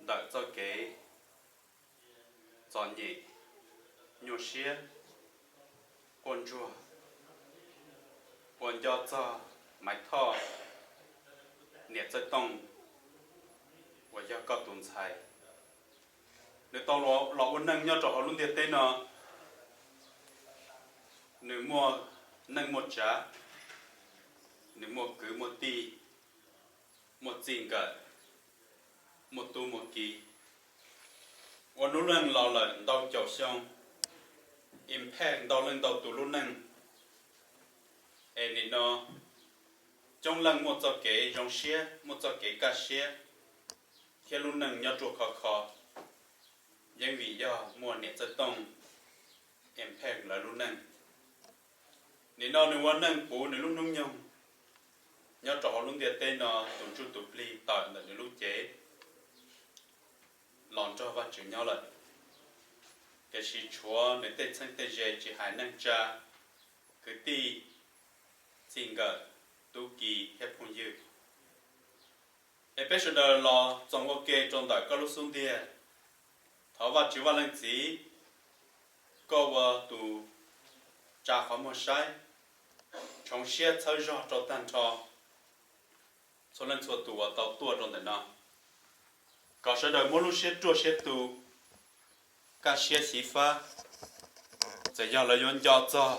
ntawm txoj kev txom nyem, nyuaj siab, quaj ntsuag, uas nco txog Maiv Thoj, niam Txawj Tooj, uas yog koj tus ntxhais. Nws tau los ua neej nyob rau hauv lub ntiaj teb no, nws muaj neej muaj tsav, nws muaj kwv muaj tij, muaj txij nkawm, muaj tub muaj ki, ua lub neej los lawm ntau caum xyoo, impact ntau leej ntau tus lub neej. Es nim no coob leej muaj txoj kev zoo siab, muaj txoj kev kaj siab, thiab lub neej nyob ruaj khov kho, yeej vim yog muaj niam Txawj Tooj impact lawv lub neej. Nim no nws ua neej puv nws lub hnub nyoog nyob rau hauv lub ntiaj teb no, tus ntsuj tus plig tawm ntawm nws lub cev los nrog Vajtswv nyob lawm. Tiam sis tshuav nws tej txheeb tej ze, tsis hais neej tsa, kwv tij, txij nkawm, tub ki thiab phooj ywg. Es peb sawv daws los txoos ua ke rau ntawm koj lub xub ntiag. Thov Vajtswv Vaj Leej Txiv, koj ua tus tsa qhov muag saib, tshoov siab txhawb zog rau tag nrho txhua leej txhua tus uas tau tuaj rau ntawm no, kom sawv daws muaj lub siab ruaj siab tu, kaj siab xyiv fab. Txawm yog lawv yuav nco txog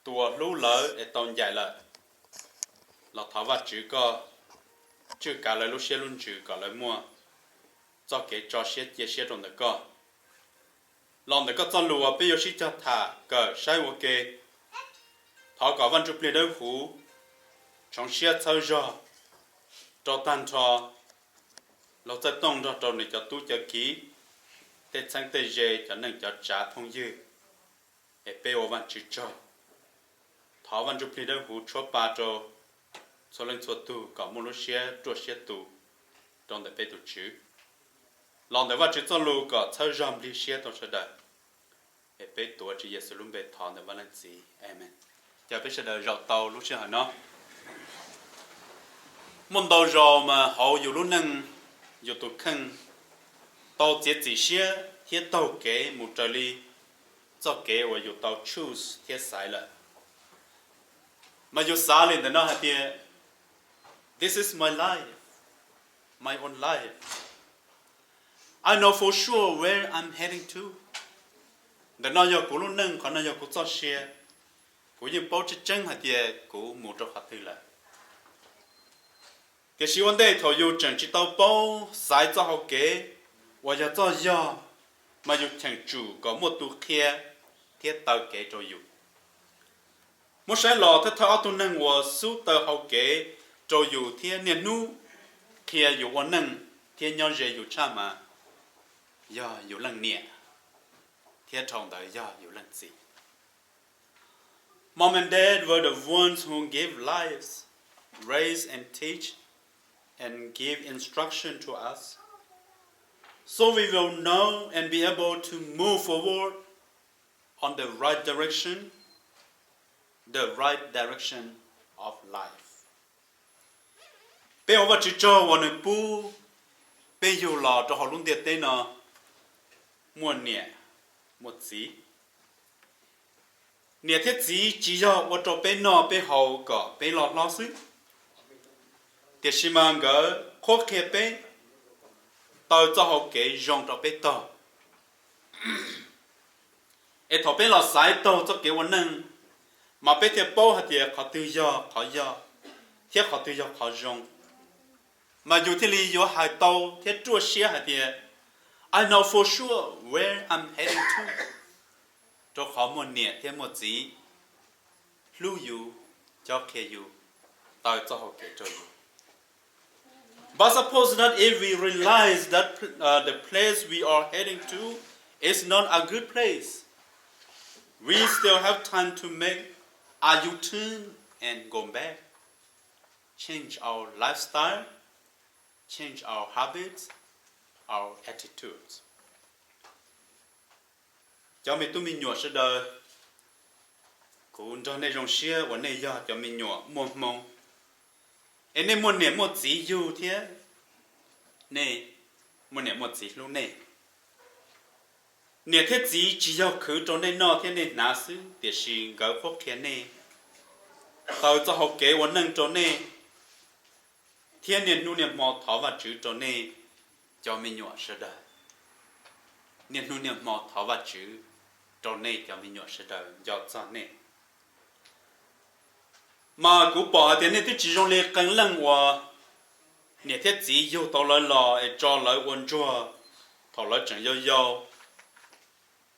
tus uas hlub lawv es tau ncaim lawm, los thov Vajtswv koj tswj kav lawv lub siab lub ntsws kom lawv muaj txoj kev tso siab cia siab rau ntawm koj. Los ntawm koj txoj lus uas peb yuav sib cog tham kawm saib ua ke, thov kom Vaj Ntsujplig Dawb Huv tshoov siab txhawb zog rau tag nrho Laug Txawj Tooj nrog rau nws cov tub cov kiv, tej txheeb tej ze, cov neej cov tsav phooj ywg, es peb ua Vajtswv tsaug. Thov Vaj Ntsujplig Dawb Huv tshuab pa rau txhua leej txhua tug kom muaj lub siab ruaj siab tu rau ntawm peb tus Tswv. Los ntawm Vajtswv txoj lus kom txhawb zog nplig siab rau sawv daws. Es peb tuav Tswv Yexus lub npe thov ntawm Vaj Leej Txiv, amees. Caw peb sawv daws zaum tau lub sij hawm no. Muaj ntau zaus mas hauv yus lub neej, yus tus kheej tau txiav txim siab thiab taug kev mus raws li txoj kev uas yus tau choose thiab xaiv lawm. Mas yus xav li ntawm no hais tias, this is my life, my own life. I know for sure where I'm heading to. Ntawm no yog kuv lub neej, qhov no yog kuv txoj sia. Kuv yeej paub tseeb tseeb hais tias kuv mus rau qhov twg lawm. Tiam sis ua ntej thaum yus tseem tsis tau paub xaiv txoj hau kev uas yog txoj yog, mas yus cheem tsum kom muaj tus qhia thiab taw kev rau yus. Muab saib los thawj thawj ob tug neeg uas xub taw hau kev rau yus thiab niaj hnub qhia yus ua neej thiab nyob ze yus tshaj mas yog yus leej niam, thiab dhau ntawd yog yus leej txiv. Mom and dad were the ones who gave lives, raise and teach, and give instruction to us, so we will know and be able to move forward on the right direction, the right direction of life. Peb ua Vajtswv tsaug uas nws pub peb yug los rau hauv lub ntiaj teb no muaj niam muaj txiv. Niam thiab txiv tsis yog ua rau peb noj peb haus kom peb loj hlob xwb, tiam sis mas nkawd qhuab qhia peb, taw txoj hau kev zoo rau peb taug. Es thaum peb los xaiv taug txoj kev ua neej, mas peb thiaj paub hais tias qhov twg yog qhov yog thiab qhov twg yog qhov zoo, mas yus thiaj li yuav hais tau thiab ruaj siab hais tias, I know for sure where I'm heading to, rau qhov muaj niam thiab muaj txiv hlub yus, cob qhia yus, taw txoj hau kev rau yus. But suppose that if we realize that uh, the place we are heading to is not a good place, we still have time to make a U-turn and go back, change our lifestyle, change our habits, our attitudes. Cov me tub me nyuam sawv daws, kuv nrog nej zoo siab uas nej yog cov me nyuam muaj hmoo, Es nej muaj niam muaj txiv yug thiab, nej muaj niam muaj txiv hlub nej. Niam thiab txiv tsis yog khwv rau nej noj thiab nej hnav xwb, tiam sis nkawd qhuab qhia nej, taws txoj hau kev ua neej rau nej, thiab niaj hnub niaj hmo thov Vajtswv rau nej cov me nyuam sawv daws. Niaj hnub niaj hmo thov Vajtswv rau nej cov me nyuam sawv daws nco txog nej. Mas kuv pom hais tias nej twb tsis zoo li qee leej uas niam thiab txiv yug tau lawv los es tso lawv ua ntsuag thaum lawv tseem yau yau,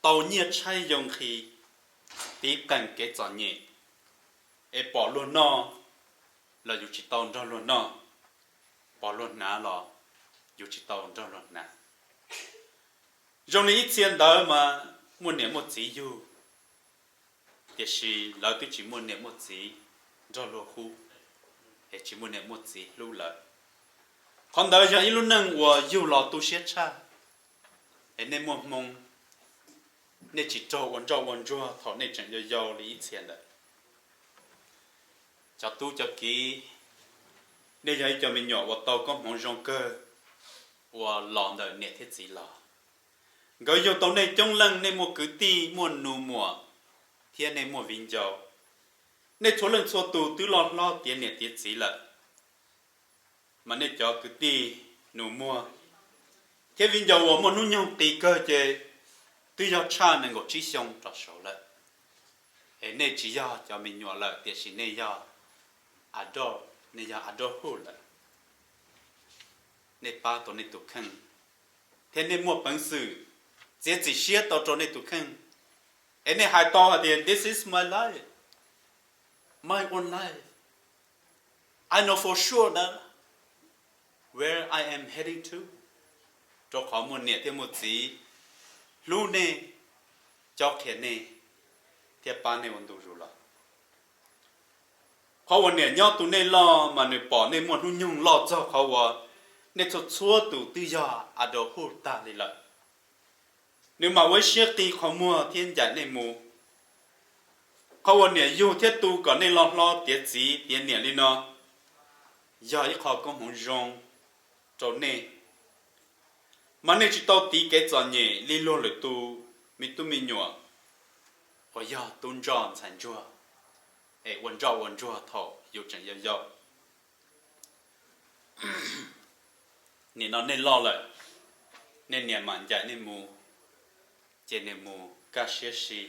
tau nyiaj tshaib yau nqhis, tiv qees kev txom nyem, es pom luag noj los yus tsis tau nrog luag noj, pom luag hnav los yus tsis tau nrog luag hnav. Zoo li ib txhia ntawd mas muaj niam muaj txiv yug, tiam sis lawv twb tsis muaj niam muaj txiv nrog luag hu, es tsis muaj niam muaj txiv hlub lawv. Qhov ntawd yog ib lub neej uas yug los tu siab tshaj. Es nej muaj hmoo, nej tsis raug ua ntsoj ua ntsuag thaum nej tseem yau yau li ib txhia ntawd. Cov tub cov kiv, nej yog ib co me nyuam uas tau koob hmoov zoo kawg uas los ntawm niam thiab txiv los. Nkawd yug tau nej coob leej, nej muaj kwv tij, muaj nus muam, thiab nej muaj viv ncaus. Nej txhua leej txhua tus twb loj hlob tiav niam tiav txiv lawm, mas nej cov kwv tij, nus muag, thiab viv ncaus uas muaj hnub nyoog qis kawg ces twb yog tshaj nees nkaum tsib xyoo rov saud lawm. Es nej tsis yog cov me nyuam lawm, tiam sis nej yog adult, nej yog adulthood lawm. Nej pab tau nej tus kheej, thiab nej muaj peev xwm txiav txim siab tau rau nej tus kheej. Es nej hais tau hais tias, this is my life, my own life. I know for sure that where I am heading to, rau qhov muaj niam thiab muaj txiv hlub nej, cob qhia nej, thiab pab nej ua ntu zus los. Qhov uas niam nyob tu nej loj mas nws pom nej muaj hnub nyoog loj txog qhov uas nej txhua txhua tus twb yog adulthood tag li lawm. Nws mam ua ib siab qi qhov muag thiab ncaim nej mus. Qhov uas niam yug thiab tu kom nej loj hlob tiav txiv tiav niam li no yog ib qho koob hmoov zoo rau nej, mas nej tsis tau tiv kev txom nyem li luag lwm tus me tub me nyuam uas yog tub ntsoj ntxhais ntsuag es ua ntsoj ua ntsuag thaum yus tseem yau yau. Nim no nej loj lawm, nej niam mam ncaim nej mus, ces nej mus kaj siab si.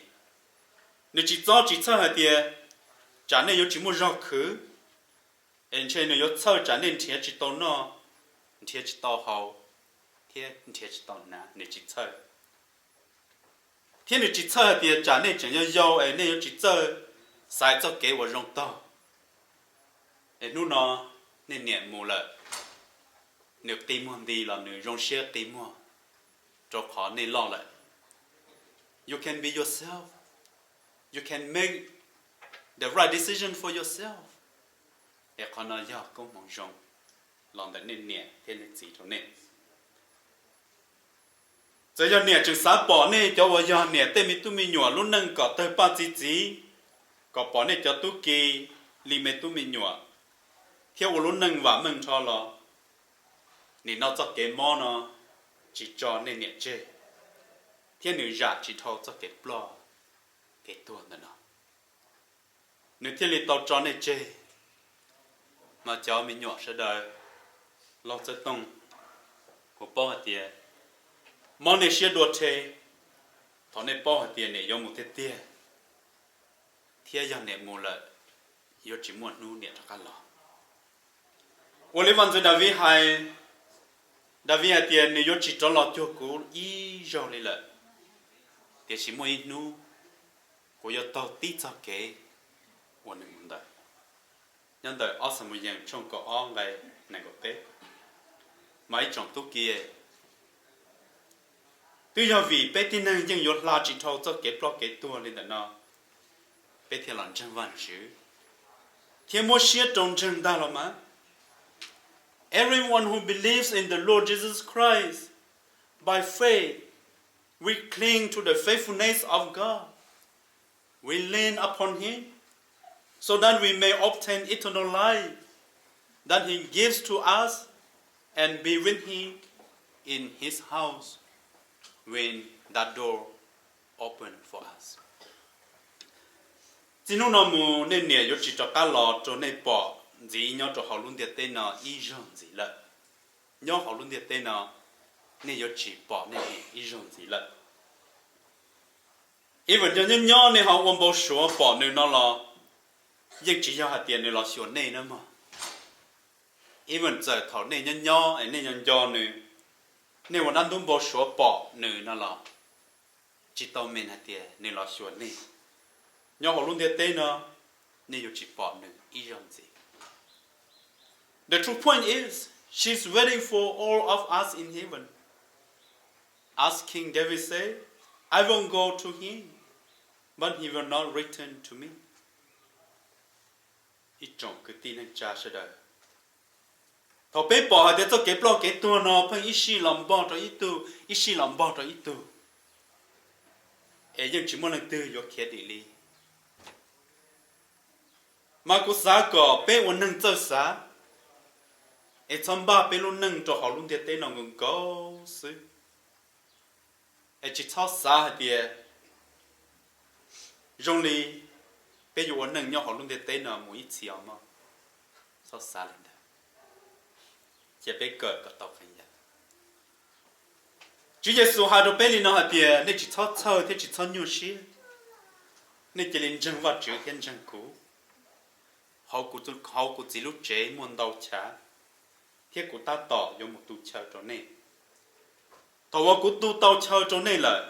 Nws tsis txob tsis txhawj hais tias tsam nej yuav tsis muaj zog khwv, es ntshe nws yuav txhawj tsam nej nrhiav tsis tau noj, nrhiav tsis tau haus, thiab nrhiav tsis tau hnav, nws tsis txhawj. Thiab nws tsis txhawj hais tias tsam nej tseem yau yau es nej yuav tsis txawj xaiv txoj kev uas zoo tog. Es hnub no nej niam mus lawm, nws qi muag nti los nws zoo siab qi muag, rau qhov nej loj lawm. You can be yourself. You can make the right decision for yourself. Es qhov no yog koob hmoov zoo los ntawm nej niam thiab nej txiv rau nej. Txawm yog niam tseem xav pom nej cov uas yog niam tej me tub me nyuam lub neej kom tawg paj txi txiv, kom pom nej cov tub ki li me tub me nyuam, thiab ua lub neej vam meej nrho los, nim no txoj kev mob no tsis tso nej niam tseg, thiab nws zam tsis dhau txoj kev ploj kev tuag ntawm no, nws thiaj li tau tso nej tseg. Mas cov me nyuam sawv daws, Lauj Txawj Tooj, kuv paub hais tias mob nej siab dua rhe thaum nej paub hais tias niam yuav mus tiag tiag, thiab yog niam mus lawm, yuav tsis muaj hnub niam rov qab los. Ua li vaj ntxwv Daviv hais, Daviv hais tias, nws yuav tsis rov los cuag kuv ib zaug li lawm, tiam sis muaj ib hnub kuv yuav taug tib txoj kev uas nws mus ntawd. Nyob ntawm ob Xamuyees tshooj kaum ob nqe nees nkaum peb. Mas ib tsoom tub ki, twb yog vim peb tib neeg yeej yuav hla tsis dhau txoj kev ploj kev tuag li ntawm no, peb thiaj los ntseeg Vajtswv thiab muab siab rau ntseeg ntag los mas. Everyone who believes in the Lord Jesus Christ by faith, we cling to the faithfulness of God. We lean upon Him so that we may obtain eternal life. that he gives to us and be with him in his house when that door open for us. Txij hnub no mus nej niam yuav tsis rov qab los rau nej pom ntxiv nyob rau hauv lub ntiaj teb no ib zaug ntxiv lawm. Nyob hauv lub ntiaj teb no, nej yuav tsis pom nej niam ib zaug ntxiv lawm. Ib vim nyob nyob nyob nej ho ua npau suav pom nws no los yeej tsis yog hais tias nws los xyuas nej na mog. Ib vim txawm thaum nej nyob nyob es nej nco nco nws, nej ua dab ntub npau suav pom nws no los tsis tau mean hais tias nws los xyuas nej. Nyob hauv lub ntiaj teb no, nej yuav tsis pom nws ib zaug ntxiv. The true point is, she's waiting for all of us in heaven. As King David said, I will go to him, but he will not return to me. Ib tsoom kwv tij neej tsa sawv daws, thaum peb pom hais tias txoj kev ploj kev tuag no pheej ib sij los npog rau ib tug, ib sij los npog rau ib tug, es yeej tsis muaj leej twg yuav khiav dim li. Mas kuv xav kom peb ua neeg txawj xav, es txhob npaj peb lub neej rau hauv lub ntiaj teb no nkaus nkaus xwb. Es tsis txhob xav hais tias zoo li peb yuav ua neej nyob hauv lub ntiaj teb no mus ib txhis os mog. Txhob xav li ntawd, cia peb kawm kom tau qee yam. Tswv Yexus hais rau peb li no hais tias, nej tsis txhob txhawj thiab tsis txhob nyuaj siab. Nej cia li ntseeg Vajtswv thiab ntseeg kuv. Hauv kuv, hauv kuv Txiv lub tsev muaj ntau chav, thiab kuv tab tom yuav mus tu chaw rau nej. Thaum uas kuv tu tau chaw rau nej lawm,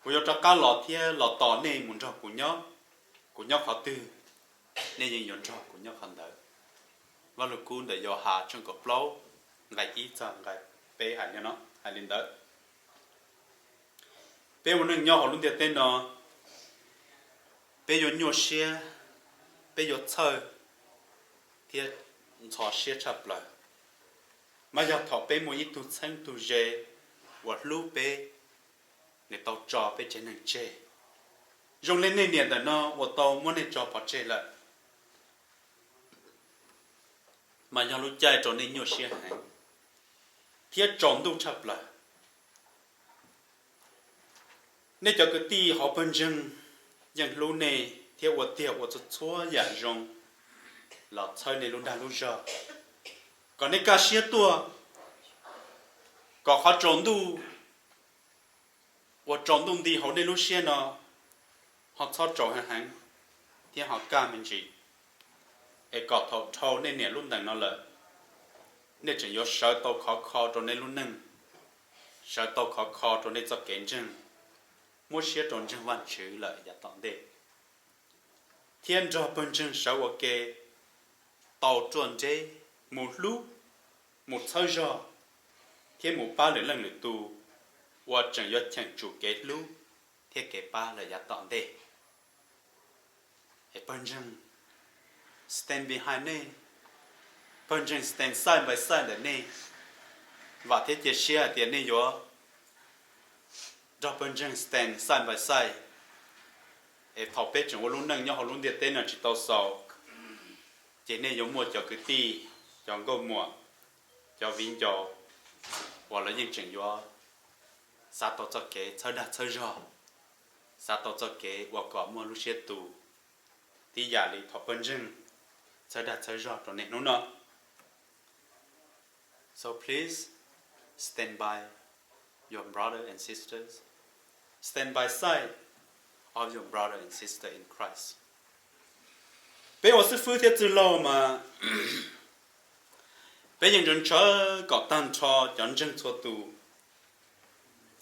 kuv yuav rov qab los thiab los tos nej mus nrog kuv nyob. Kuv nyob qhov twg, nej yeej yuav nrog kuv nyob qhov ntawd. Vaj Lug Kub ntawm Yauhas tshooj kaum plaub, nqai ib txog nqai peb hais li no, hais li ntawd. Peb ua neej nyob hauv lub ntiaj teb no, peb yuav nyuaj siab, peb yuav txhawj thiab ntxhov siab tshaj plaws. Mas yog thaum peb muaj ib tug txheeb tug ze uas hlub peb, nws tau tso peb tsev neeg tseg, zoo li nej niam ntawm no uas tau muab nej tso pov tseg lawm, mas yog lub caij rau nej nyuaj siab heev thiab tsaus ntuj tshaj plaws. Nej cov kwv tij hauv pawg ntseeg yeej hlub nej thiab ua tiag ua txhua txhua yam zoo los txhawb nej lub dag lub zog, kom nej kaj siab tuaj, kom qhov tsaus ntuj uas tsaus ntuj nti hauv nej lub siab no ho txhob tsaus heev heev thiab ho kaj me ntsis, es kom thaum dhau nej niam lub ntees no lawm, nej tseem yuav sawv tau khov kho rau nej lub neej, sawv tau khov kho rau nej txoj kev ntseeg, muab siab rau ntseeg Vajtswv lawm yav tom ntej, thiab nrog pawg ntseeg sawv ua ke tau ruaj nreb, mus hlub, mus txhawb zog, thiab mus pab lwm leej lwm tus uas tseem yuav cheem tsum kev hlub thiab kev pab lawm yav tom ntej. Es pawg ntseeg stand behind nej, pawg ntseeg stand side by side ntawm nej. Vam thiab cia siab hais tias nej yuav nrog pawg ntseeg stand side by side. Es thaum peb tseem ua lub neej nyob hauv lub ntiaj teb no tsis tau xaus, ces nej yuav muaj cov kwv tij, cov nkauj muam, cov viv ncaus uas lawv yeej tseem yuav xav tau txoj kev txhawb dag txhawb zog, xav tau txoj kev ua kom muaj lub siab tus tib yam li thaum pawg ntseeg txhawb dag txhawb zog rau nej hnub no. So please stand by your brother and sisters. Stand by side of your brother and sister in Christ. Peb ua xib fwb thiab txwj laug mas peb yeej ntshaw ntshaw kom tag nrho cov ntseeg txhua tus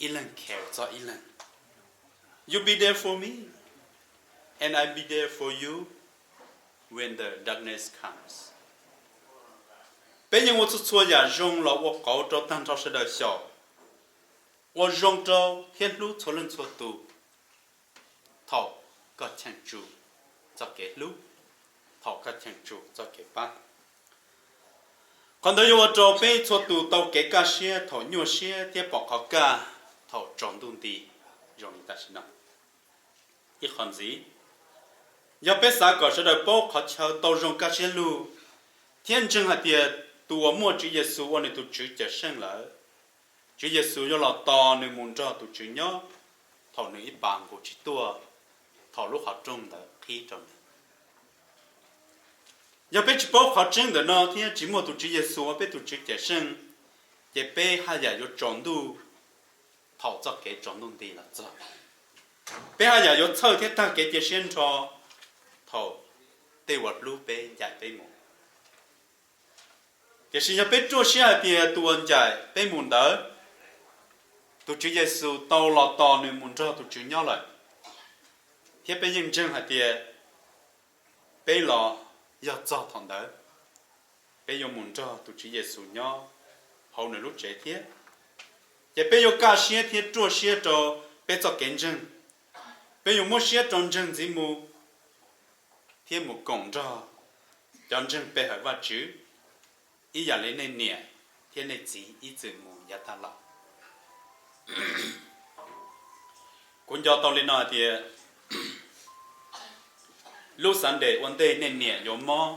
ib leeg care txog ib leeg. You be there for me, and I be there for you when the darkness comes. Peb yeej ua txhua txhua yam zoo los ua qauv rau tag nrho sawv daws xyaum, ua zoo rau thiab hlub txhua leej txhua tus. Thaum koj cheem tsum txoj kev hlub, thaum koj cheem tsum txoj kev pab, qhov ntawd yuav ua rau peb txhua tus tau kev kaj siab thaum nyuaj siab thiab pom qhov kaj thaum tsaus ntuj nti zoo li tam sim no. Ib qho ntxiv, yog peb xav kom sawv daws paub qhov chaw tau zoo kaj siab lug, thiab ntseeg hais tias tus uas muaj Tswv Yexus ua nws tus Tswv Cawmseej lawm, Tswv Yexus yuav los tos nws mus nrog tus Tswv nyob thaum nws ib pas nqus tsis tuaj, thaum lub qhov rooj ntawd qhib rau nws. Yog peb tsis paub qhov tseeb ntawm no thiab tsis muaj tus Tswv Yexus ua peb tus Tswv Cawmseej, ces peb haj yam yuav tsaus ntuj thaum txoj kev tsaus ntuj nti los txog. Peb haj yam yuav txhawj thiab tag kev cia siab nrho thaum tej uas hlub peb ncaim peb mus. Tiam sis yog peb ruaj siab hais tias tus uas ncaim peb mus ntawd, tus Tswv Yexus tau los tos nws mus nrog tus Tswv nyob lawm, thiab peb yeej ntseeg hais tias peb los yog txog thaum ntawd, peb yuav mus nrog tus Tswv Yexus nyob hauv nws lub tsev thiab, ces peb yuav kaj siab thiab ruaj siab rau peb txoj kev ntseeg. Peb yuav muab siab rau ntseeg ntxiv mus thiab mus koom nrog cov ntseeg pe hawm Vajtswv, ib yam li nej niam thiab nej txiv ib txwm mus yav tag los. Kuv nco tau li no hais tias lub Sunday ua ntej nej niam yuav mob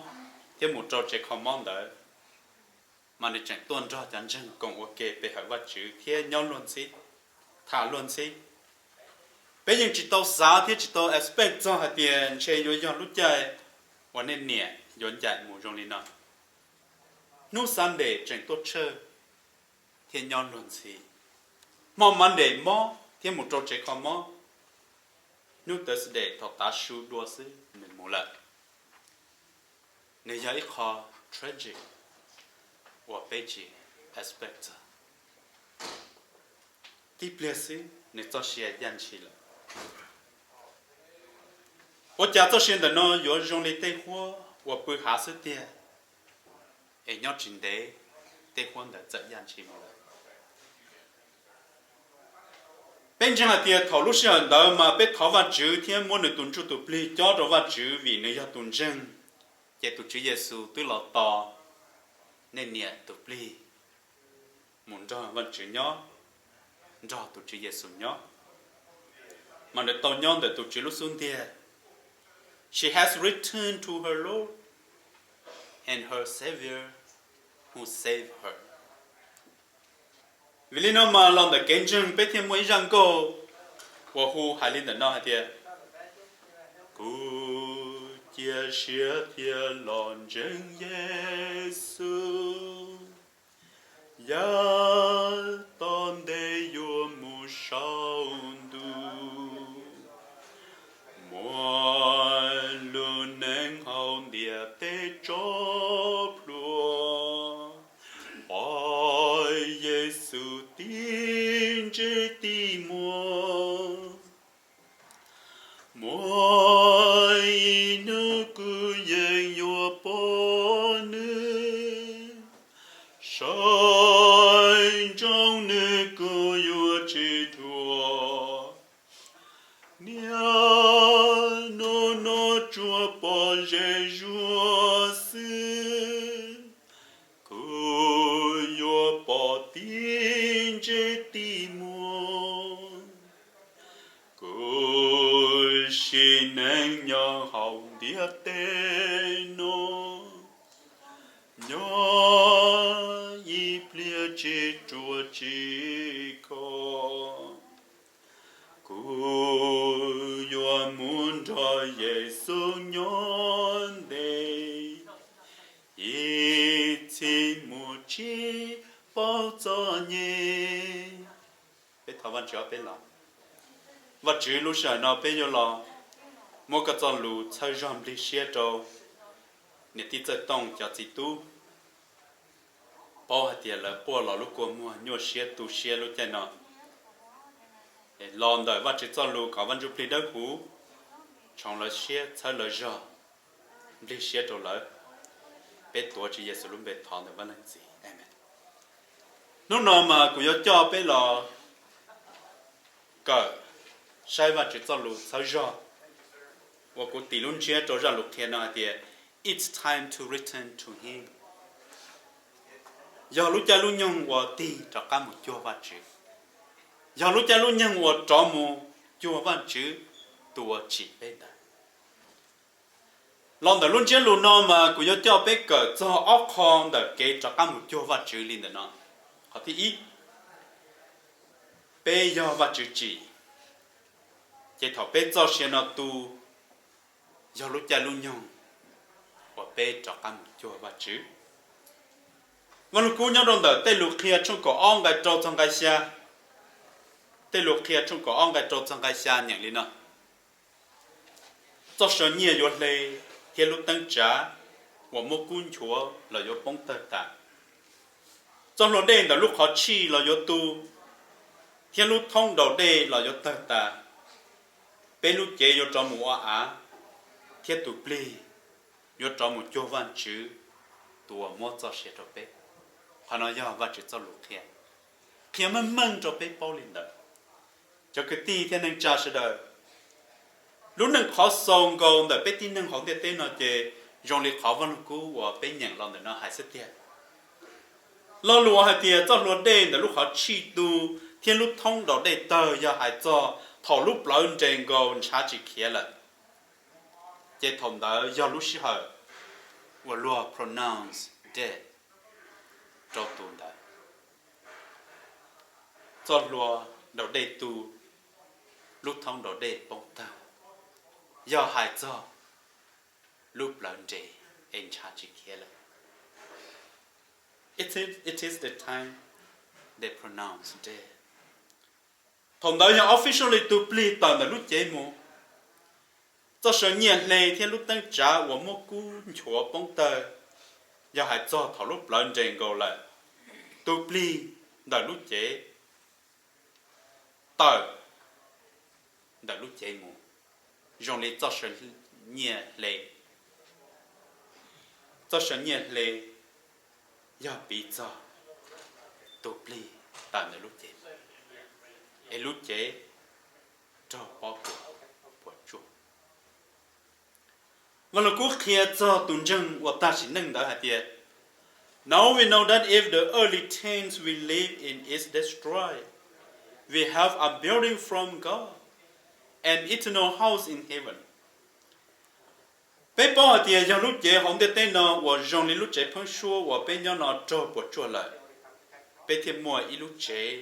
thiab mus rau tsev kho mob ntawd, mas nws tseem tuaj nrog cov ntseeg koom ua ke pe hawm Vajtswv thiab nyob luag ntxhib, tham luag ntxhib. Peb yeej tsis tau xav thiab tsis tau expect txog hais tias ntshe yuav yog lub caij uas nej niam yuav ncaim mus zoo li no. Hnub Sunday tseem tuaj tshawj thiab nyob luag ntxhi. Hmo Monday mob thiab mus rau tsev kho mob. Hnub Thursday thaum tav su dua xwb nws mus lawm. Nws yog ib qho tragic uas peb tsis expect txog. Tib pliag xwb nws txoj sia yaj ntshis lawm. Ua cas txoj sia ntawm no yuav zoo li tej huab uas pw hav xwb tiag, es nyob tsis ntev tej huab ntawd txawm yaj ntshis mus lawm. Peb ntseeg hais tias thaum lub sij hawm ntawd mas peb thov Vajtswv thiab muab nws tus ntsuj tus plig cob rau Vajtswv vim nws yog tus ntseeg, ces tus Tswv Yexus twb los tos nej niam tus plig mus nrog Vajtswv nyob, nrog tus Tswv Yexus nyob, mas nws tau nyob ntawm tus Tswv lub xub ntiag. She has returned to her Lord and her Savior who saved her. Vim li no mas los ntawm kev ntseeg peb thiaj muaj ib zaj nkauj uas hu hais li ntawm no hais tias: Kuv cia siab thiab los ntseeg Yexus, yav tom ntej yuav mus saum ntuj, muaj lub neej hauv ntiaj teb tso plhuav, pom Yexus tib ntsej tib muag. Muaj ib hnub kuv yeej yuav pom nws, saib ntsoov nws kuv yuav tsis dhuav. Niaj hnub no tsuas pom ze zuag xwb, kuv yuav pom tib ntsej tib muag. Kuv sim neej nyob hauv ntiaj teb no, nyob ib pliag tsis ruam tsis khov. Kuv yuav mus nrog Yexus nyob ntev, ib txhis mus tsis paub txom nyem. Peb thov Vajtswv ob peb los. Vajtswv, lub sij hawm no peb yuav los muab koj txoj lus txhawb zog nplig siab rau niam tij Txawj Tooj cov txiv tub, paub hais tias lawv quaj los lub kua muag nyuaj siab tu siab lub caij no. Los ntawm Vajtswv txoj lus kom Vaj Ntsujplig Dawb Huv tshoov lawv siab txhawb lawv zog, nplig siab rau lawv. Peb tuav Tswv Yexus lub npe thov ntawm Vaj Leej Txiv, amees. Hnub no mas kuv yuav coj peb los kawm saib Vajtswv txoj lus txhawb zog uas kuv tis lub ntsiab rau zaj lus qhia no hais tias, It's time to return to Him. Yog lub caij lub nyoog uas tig rov qab mus cuag Vajtswv. Yog lub caij lub nyoog uas rov mus cuag Vajtswv tus uas tsim peb ntawd. Los ntawm lub ntsiab lus no mas kuv yuav coj peb kawm txog ob qho ntawm kev rov qab mus cuag Vajtswv li ntawm no. Qhov thib ib, peb yog Vajtswv tsim, ces thaum peb txoj sia no tu yog lub caij lub nyoog uas peb rov qab mus cuag Vajtswv. Vaj Lug Kub nyob rau ntawm Tej Lus Qhia tshooj kaum ob nqai rau txog nqai xya, Tej Lus Qhia tshooj kaum ob nqai rau txog nqai xya nyeem li no: Txoj saw nyiaj yuav hle thiab lub teeb tsav uas muab kub nchuav los yuav poob tawg tas. Txoj hlua dej ntawm lub qhov tshij los yuav tu, thiab lub thoob daus dej los yuav tawg tas. Peb lub cev yuav rov mus ua av, thiab tus plig yuav rov mus cuag Vajtswv tus uas muab txoj sia rau peb. Qhov no yog Vajtswv txoj lus qhia, qhia meej meej rau peb paub li ntawd. Cov kwv tij thiab neej tsa sawv daws, lub neej qhov xaus nkaus ntawm peb tib neeg hauv ntiaj teb no ces zoo li qhov Vaj Lug Kub uas peb nyeem los ntawm no hais xwb tiag. Lo lus uas hais tias txoj hlua dej ntawm lub qhov tshij tu thiab lub thoob daus dej tawg yog hais txog thaum lub plawv nres nkaus ntshav tsis khiav lawm, ces thaum ntawd yog lub sij hawm uas luag pronounce death rau tus ntawd. Txoj hlua daus dej tu, lub thoob daus dej poob tawg, yog hais txog lub plawv nres es ntshav tsis khiav lawm. It is, it is the time they pronounce death. Thaum ntawd yog officially tus plig tawm ntawm lub cev mus. Txoj saw nyiaj hle thiab lub teeb tsav uas muab kub nchuav poob tawg, yog hais txog thaum lub plawv nres nkaus lawm, tus plig ntawm lub cev tawm ntawm lub cev mus, zoo li txoj saw nyiaj hle. Txoj saw nyiaj hle yog piv txog tus plig tawm ntawm lub cev, es lub cev raug pob kws puas tsuaj. Vaj Lug Kub qhia txog tus ntseeg uas tag sim neej ntawd hais tias, Now we know that if the earthly tent we live in is destroyed, we have a building from God, an eternal house in heaven. Peb paub hais tias yog lub cev hauv ntiaj teb no uas zoo li lub tsev pheeb suab uas peb nyob no raug puas tsuaj lawm, peb thiaj muaj ib lub tsev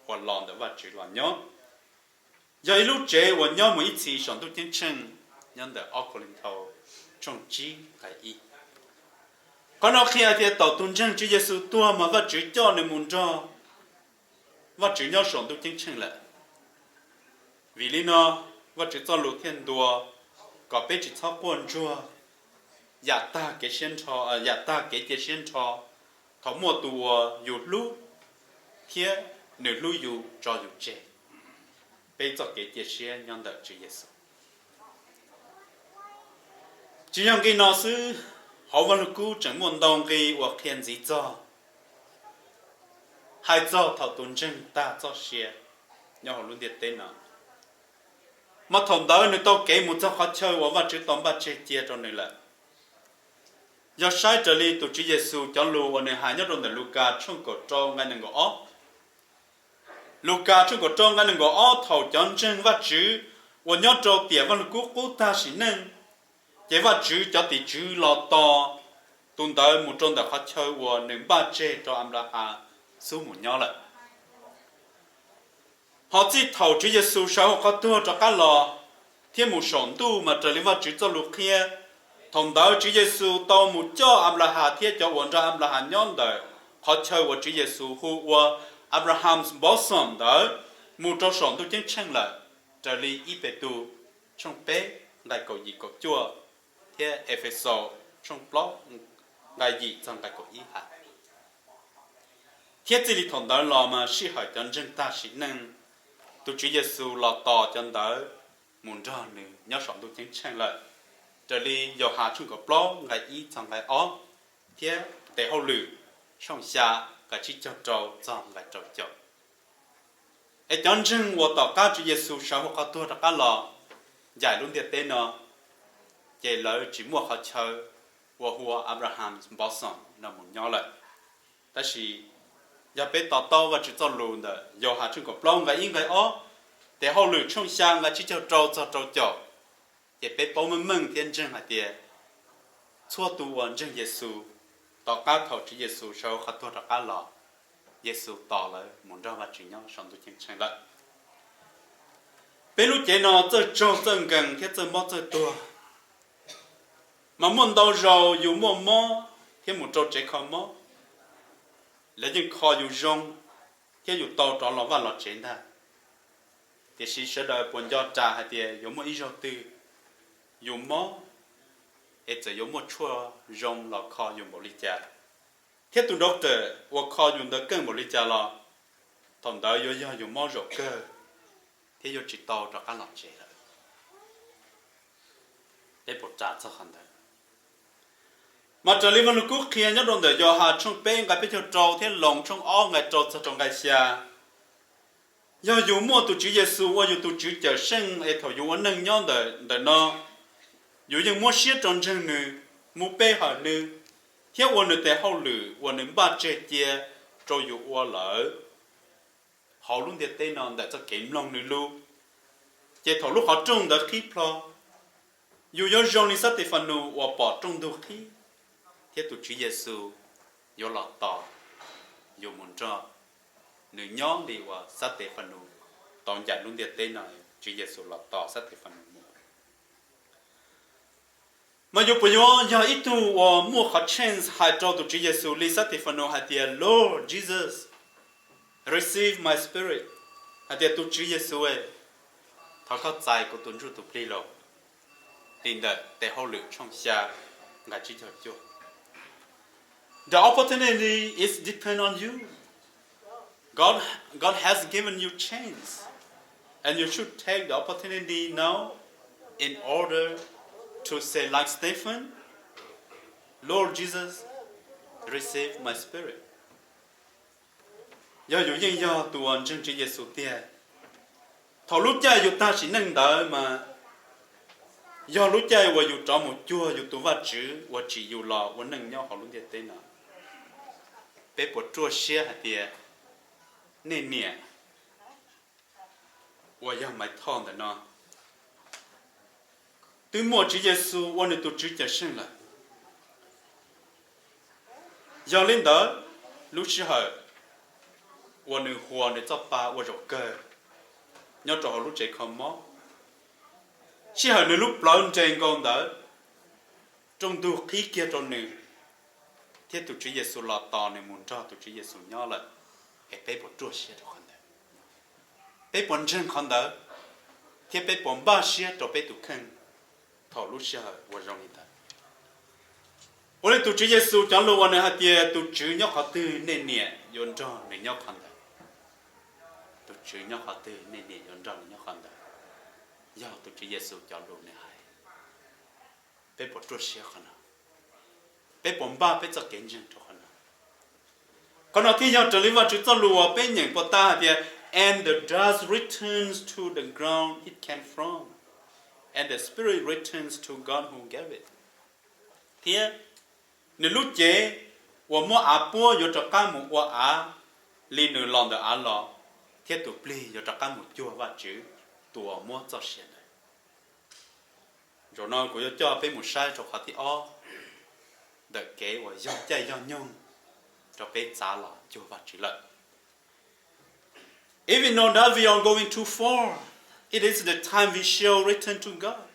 uas los ntawm Vajtswv los nyob. Yog ib lub tsev uas nyob mus ib txhis saum ntuj ceeb tsheej, nyob ntawm ob Kauleethaus tshooj tsib nqai ib. Qhov no qhia hais tias thaum tus ntseeg Tswv Yexus tuag mas Vajtswv coj nws mus nrog Vajtswv nyob saum ntuj ceeb tsheej lawm. Vim li no, Vajtswv txoj lus thiaj ntuas kom peb tsis txhob quaj ntsuag, yam tag kev siab nrho, yam tag kev cia siab nrho, thaum muaj tus uas yus hlub thiab nws hlub yus tso yus tseg. Peb txoj kev cia siab nyob ntawm Tswv Yexus. Tsis yog nqi no xwb, hauv Vaj Lug Kub tseem muaj ntau nqi uas qhia ntxiv txog, hais txog thaum tus ntseeg tag txoj sia nyob hauv lub ntiaj teb no, mas thaum ntawd nws tau kev mus txog qhov chaw uas Vajtswv tau npaj tseg cia rau nws lawm. Yog saib raws li tus Tswv Yexus cov lus uas nws hais nyob rau ntawm Lukas tshooj kaum rau nqai nees nkaum ob. Lukas tshooj kaum rau nqai nees nkaum ob, thaum cov ntseeg Vajtswv uas nyob rau tiam Vaj Lug Kub qub tag sim neej, ces Vajtswv cov tim tswv los tos tus ntawd mus rau ntawm qhov chaw uas nws npaj tseg rau Anplahas xub mus nyob lawm. Ho txij thaum Tswv Yexus sawv hauv qhov tuag rov qab los thiab mus saum ntuj mas raws li Vajtswv txoj lus qhia, thaum ntawd Tswv Yexus tau mus coj Anplahas thiab cov uas nrog Anplahas nyob ntawm qhov chaw uas Tswv Yexus hu ua Abraham's bosom ntawd mus rau saum ntuj ceeb tsheej lawm, raws li ib Petus tshooj peb nqai kaum yim kaum cuaj thiab Efexaus tshooj plaub nqai yim txog nqai kaum ib hais. Thiab txij li thaum ntawd los mas sij hawm cov ntseeg tag sim neej, tus Tswv Yexus los tos cov ntawd mus nrog nws nyob saum ntuj ceeb tsheej lawm, raws li Yauhas tshooj kaum plaub nqai ib txog nqai ob, thiab Tes Hauj Lwm tshooj xya nqai tsib caug rau txog nqai rau caum. Es cov ntseeg uas tom qab Tswv Yexus sawv hauv qhov tuag rov qab los ncaim lub ntiaj teb no, ces lawv tsis muaj qhov chaw uas hu ua Abraham's bosom no mus nyob lawm. Tab sis yog peb to taub Vajtswv txoj lus ntawm Yauhas tshooj kaum plaub nqai ib nqai ob, Tes Hauj Lwm tshooj xya nqai tsib caug rau txog rau caum, ces peb paub meej meej thiab ntseeg hais tias Txhua tus uas ntseeg Yexus, tom qab thaum Tswv Yexus sawv hauv qhov tuag rov qab los, Yexus tos lawv mus nrog Vajtswv nyob saum ntuj ceeb tsheej lawm. Peb lub cev no txawj tsaug txawj nkees thiab txawj mob txawj tuag, mas muaj ntau zaus yus muaj mob thiab mus rau tsev kho mob, lawv yeej kho yus zoo thiab yus tau rov los vaj los tsev ntag. Tiam sis sawv daws puas nco ras hais tias yuav muaj ib zaug twg yus mob es txawm yuav muaj tshuaj zoo los kho yus npaum li cas, thiab tus doctor uas kho yus ntawd keej npaum li cas los, thaum ntawd yuav yog yus mob zaum kawg thiab yuav tsis tau rov qab los tsev lawm. Peb puas ras txog qhov ntawd? Mas raws li Vaj Lug Kub qhia nyob rau ntawm Yauhas tshooj peb nqai peb caug rau thiab Loos tshooj ob nqai rau txog rau nqai xya, yog yus muaj tus Tswv Yexus ua yus tus Tswv Cawmseej es thaum yus ua neej nyob ntawm ntawm no, yus yeej muab siab rau ntseeg nws, mus pe hawm nws, thiab ua nws tes hauj lwm uas nws npaj tseg cia rau yus ua lawm hauv lub ntiaj teb no ntawm txoj kev mloog nws lus, ces thaum lub qhov rooj ntawd qhib plho, yus yuav zoo li Xab Tes Fas Nus uas pom rooj ntug qhib, thiab tus Tswv Yexus yuav los tos yus mus nrog nws nyob li uas Xab Tes Fas Nus tau ncaim lub ntiaj teb no, Tswv Yexus los tos Xab Tes Fas Nus mus. Mas yus puas yuav yog ib tug uas muaj qhov chance hais rau tus Tswv Yexus li Xab Tes Fas Nus hais tias, Lord Jesus, receive my spirit, hais tias, Tus Tswv Yexus, thov koj txais kuv tus ntsuj tus plig los, li ntawm Tes Hauj Lwm tshooj xya nqai tsib caug cuaj. The opportunity is depend on you. God, God has given you chance, and you should take the opportunity now in order to say like Stephen, Lord Jesus, receive my spirit. Yog yus yeej yog tus uas ntseeg Tswv Yexus tiag, thaum lub caij yus tag sim neej ntawd mas yog lub caij uas yus rov mus cuag yus tus Vajtswv uas tsim yus los ua neej nyob hauv lub ntiaj teb no. Peb puas ruaj siab hais tias nej niam uas yog Maiv Thoj ntawm no twb muaj Tswv Yexus ua nws tus Tswv Cawmseej lawm? Yog li ntawd, lub sij hawm uas nws huas nws txoj pa ua zaum kawg nyob rau hauv lub tsev kho mob, sij hawm nws lub plawv nres nkaus ntawd, rooj ntug qhib kiag rau nws, thiab tus Tswv Yexus los tos nws mus nrog tus Tswv Yexus nyob lawm, es peb puas ruaj siab rau qhov ntawd? Peb puas ntseeg qhov ntawd, thiab peb puas npaj siab rau peb tus kheej thaum lub sij hawm uas zoo li ntawd? Ua li tus Tswv Yexus cov lus uas nws hais tias, tus Tswv nyob qhov twg nej niam yuav nrog nws nyob qhov ntawd. Tus Tswv nyob qhov twg nej niam yuav nrog nws nyob qhov ntawd. Yog tus Tswv Yexus cov lus nws hais. Peb puas ruaj siab qhov no? Peb puas npaj peb txoj kev ntseeg rau qhov no? Qhov no thiaj yog raws li Vajtswv txoj lus uas peb nyeem puag ta hais tias, and the dust returns to the ground it came from, and the spirit returns to God who gave it. Thiab nws lub cev uas muab av puab yuav rov qab mus ua av li nws los ntawm av los, thiab tus plig yuav rov qab mus cuag Vajtswv tus uas muab txoj sia ntawd. Zaum no kuv yuav coj peb mus saib rau qhov thib ob ntawm kev uas yog caij yog nyoog rau peb txav los cuag Vajtswv lawm. Even though that we are going too far, it is the time we shall return to God.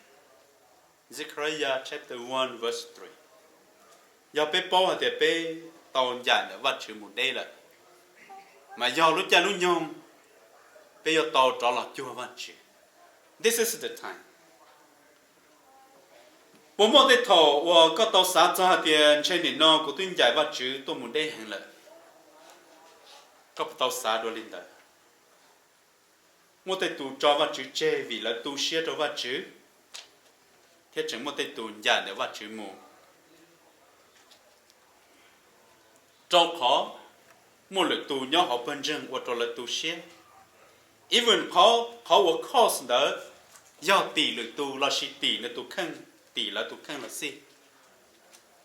Zechariah chapter one verse three. Yog peb paub hais tias peb tau ncaim ntawm Vajtswv mus deb lawm, mas yog lub caij lub nyoog peb yuav tau rov los cuag Vajtswv. This is the time. Puas muaj tej thaum uas koj tau xav txog hais tias ntshe nim no kuv twb ncaim Vajtswv tuaj mus deb heev lawm? Koj puas tau xav dua li ntawd? Muaj tej tus tso Vajtswv tseg vim lawv tu siab rau Vajtswv, thiab tseem muaj tej tus ncaim ntawm Vajtswv mus, rau qhov muaj lwm tus nyob hauv pawg ntseeg ua rau lawv tu siab. Even qhov, qhov uas cause ntawd yog tim lwm tus lossis tim nws tus kheej, tim lawv tus kheej los xij.